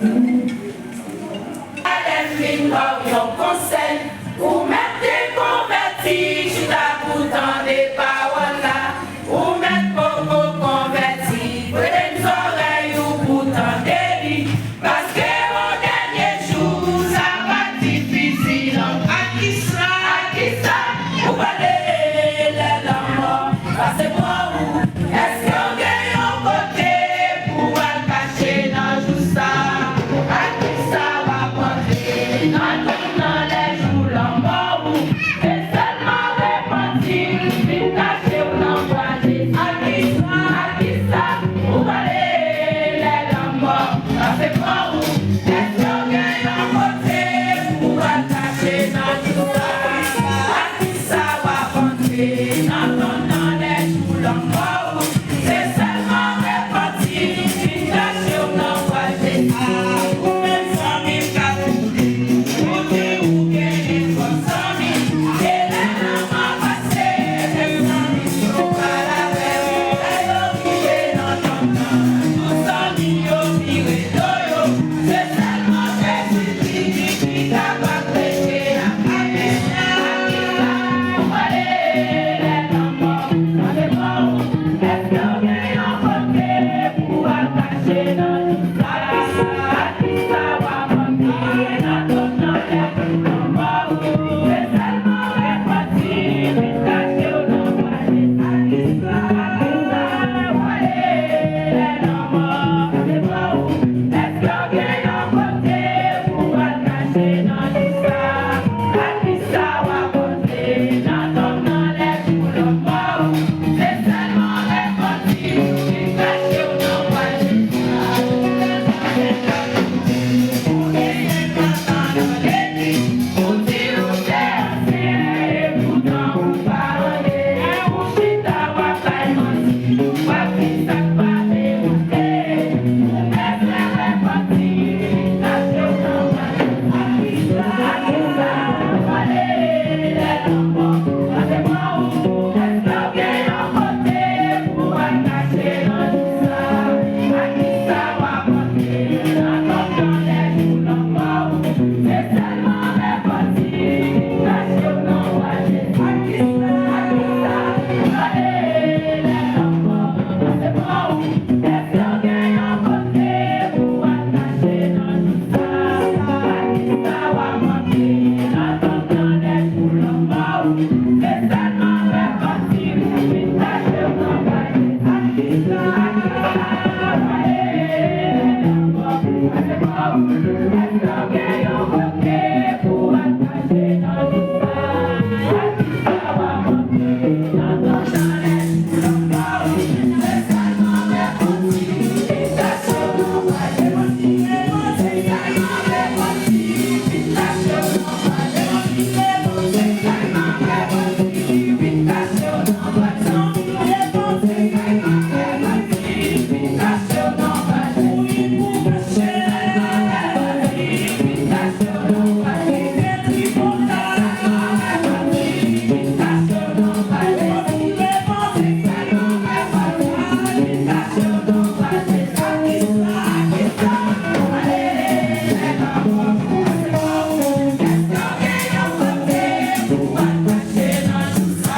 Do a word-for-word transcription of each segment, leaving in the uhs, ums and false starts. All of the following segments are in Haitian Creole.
Lè m vin ba w yon konsèy, ou mèt te konvèti, chita pou tande pawòl la. Ou mèt poko konvèti, prete m zòrèy ou pou tande li. Paske o dènye jou, sa va difisil. Ak kisa, ak kisa ou pale lè lanmò pase pran ou? Èske w gen yon kote pou w al kache nan jou sa? Ak kisa w ap panse nan tout nan lè jou lanmò ou? Se sèlman repanti, vin kache w nan bwa Jezi. Ak kisa, ak kisa ou pale lè lanmò pase pran ou? Èske w gen yon kote pou w al kache nan tout sa? Ak kisa w ap panse nan tout nan lè jou lanmò ou? Se sèlman repanti, vin kache w nan bwa Jezi. Ou menm zanmi m k ap koute, ou genyen twòp zanmi. E lè lanmò pase, mezanmi, yo pral avè w. Lè yo rive nan tanp nan, tout zanmi yo vire do yo. Se sèlman Jezi ki, ki kapab rete ak Kris la. Ou pale lè lanmò pase pran ou. Èske w gen yon kote pou w al kache nan tout sa? Ak kisa w ap panse nan tout nan lè jou lanmò ou? Se sèlman repanti, vin kache w nan bwa Jezi. Ak kisa, ak kisa w pale lè lanmò pase pran ou? Èske w gen yon kote pou w al kache nan tout sa? Ak kisa w ap panse nan tanp nan lè jou lanmò ou? Se sèlman repanti, vin kache w nan bwa Jezi. Ou genyen papa nan legliz, ou di ou se ansyen, epoutan ou pa anyen. Ou chita w ap bay manti, w ap di sa k pa verite. Ou bezwen repanti, vin kache w nan bwa Jezi. Ak kisa, ak kisa w pale lè lanmò pase pran ou? Èske w gen yon kote pou w al kache nan jou sa? Ak kisa w ap panse nan tanp nan lè jou lanmò ou? Se sèlman repanti, vin kache w nan bwa Jezi. Ak kisa, ak kisa w pale lè lanmò pase pran ou? Èske w gen yon kote pou w al kache nan jou sa? Ak kisa w ap panse nan tanp nan lè jou lanmò ou? Se sèlman repanti, vin kache w nan bwa Jezi. Ak kisa, ak kisa w pale lè lanmò pase pran ou? Èske w gen yon kote pou w al kache nan jou sa?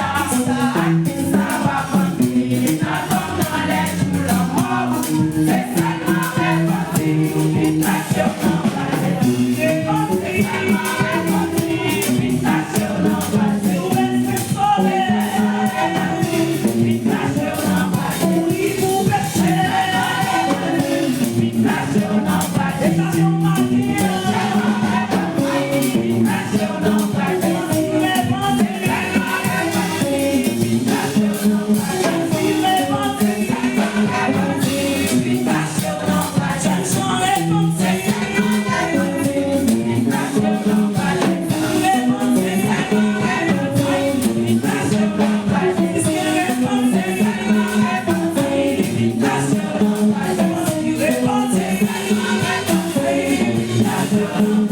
Ak kisa w ap panse nan tanp nan lè jou lanmò ou? Se sèlman repanti, vin kache w nan bwa Jezi. Se sèlman repanti, vin kache w nan bwa Jezi. Se sèlman repanti, vin kache w nan bwa Jezi.